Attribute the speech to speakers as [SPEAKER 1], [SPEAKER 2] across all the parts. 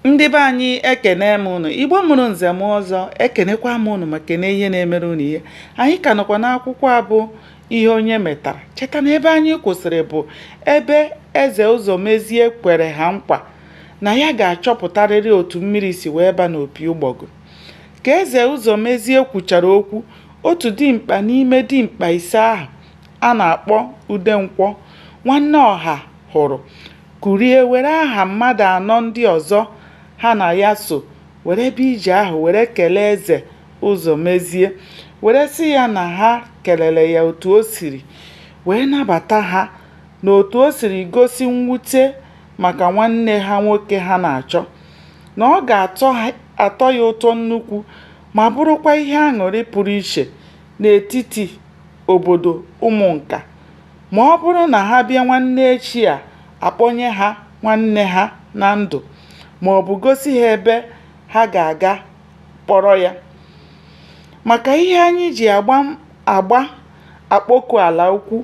[SPEAKER 1] Ndị be anyị, ekene m unu. Igbo mụrụ nze mụọ ọzọ, ekenekwa m unu ma kene ihe na-emere unu ihe. Anyị ka nọkwa n'akwụkwọ a bụ Ihe Onye Metara. Cheta na ebe anyị kwụsịrị bụ ebe Eze Ụzọmezie kwere ha nkwa na ya ga-achọpụtarịrị otu mmiri si wee ba n'opi ụgbọgụrụ. Ka Eze Ụzọmezie kwuchara okwu, otu dimkpa n'ime dimkpa ise ahụ a na-akpọ Udenkwọ, nwanne Ọhahụrụ, kulie were aha mmadụ anọ ndị ọzọ ha na ya so were bịa ije ahụ were kelee Eze Ụzọmezie were sị ya na ha kelere ya otu o siri wee nabata ha na otu o siri gosi mwute maka nwanne ha nwoke ha na-achọ, na ọ ga-atọ ya ụtọ nnukwu ma bụrụkwa ihe aṅụrị pụrụ iche n'etiti obodo Ụmụnka ma ọ bụrụ na ha bịa nwanne echi a akpọnye ha nwanne ha na ndụ maọbụ gosi ha ebe ha ga-aga kpọrọ ya. Maka ihe anyị ji agba akpọku ala ukwu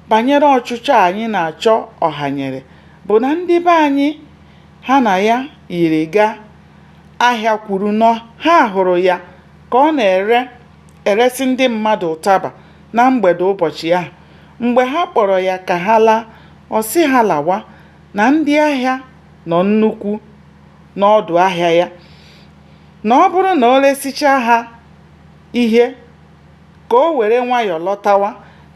[SPEAKER 1] banyere ọchụchọ a anyị na-achọ Ọhanyere bụ na ndị be anyị ha na ya yiri gaa ahịa kwuru na ha hụrụ ya ka ọ na-ere eresị ndị mmadụ ụtaba na mgbede ụbọchị ahụ. Mgbe ha kpọrọ ya ka ha laa, ọ sị ha lawa, na ndị ahịa nọ nnukwu n'ọdụ ahịa ya, na ọ bụrụ na o resichaa ha ihe ka o were nwayọọ lọtawa.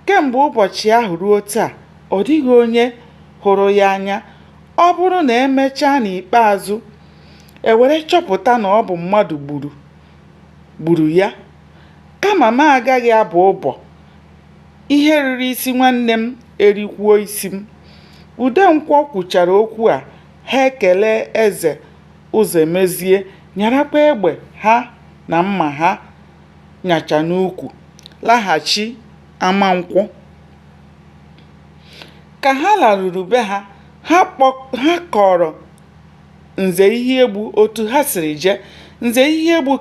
[SPEAKER 1] Kemgbe ụbọchị ahụ ruo taa, ọ dịghị onye hụrụ ya anya. Ọ bụrụ na e mechaa n'ikpeazụ e were chọpụta na ọ bụ mmadụ gburu ya. Kama m agaghị abọ ụbọ, ihe riri isi nwanne m erikwuo isi m. Udenkwọ kwuchara okwu a, ha ekelee Eze Ụzọmezie nyarakwa egbe ha na mma ha nyacha n'ukwu, laghachi Amankwọ. Ka ha laruru be ha, ha kọọrọ Nze Ihiegbu otu ha siri jee. Nze Ihiegbu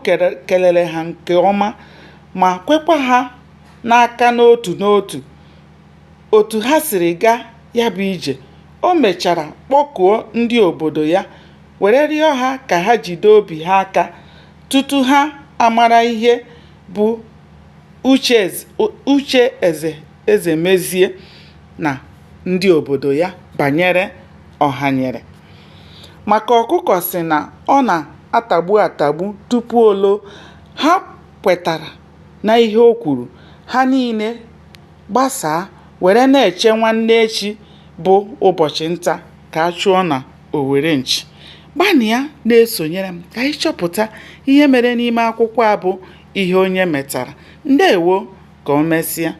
[SPEAKER 1] kelere ha nke ọma ma kwekwa ha n'aka n'otu n'otu otu ha siri gaa ya bụ ije. O mechara kpọkuo ndị obodo ya were rịọ ha ka ha jide obi ha aka tutu ha amara ihe bụ uche Eze Ezemezie na ndị obodo ya banyere Ọhanyere. Maka ọkụkọ sị na ọ na-atagbu atagbu tupu o loo, ha kwetara na ihe o kwuru, ha niile gbasaa were na-eche nwanne echi bụ ụbọchị nta ka a chụọ n'owere nchi. Gbanịa na-esonyere m ka anyị chọpụta ihe mere n'ime akwụkwọ a bụ Ihe Onye Metara. Ndewo, ka o mesịa.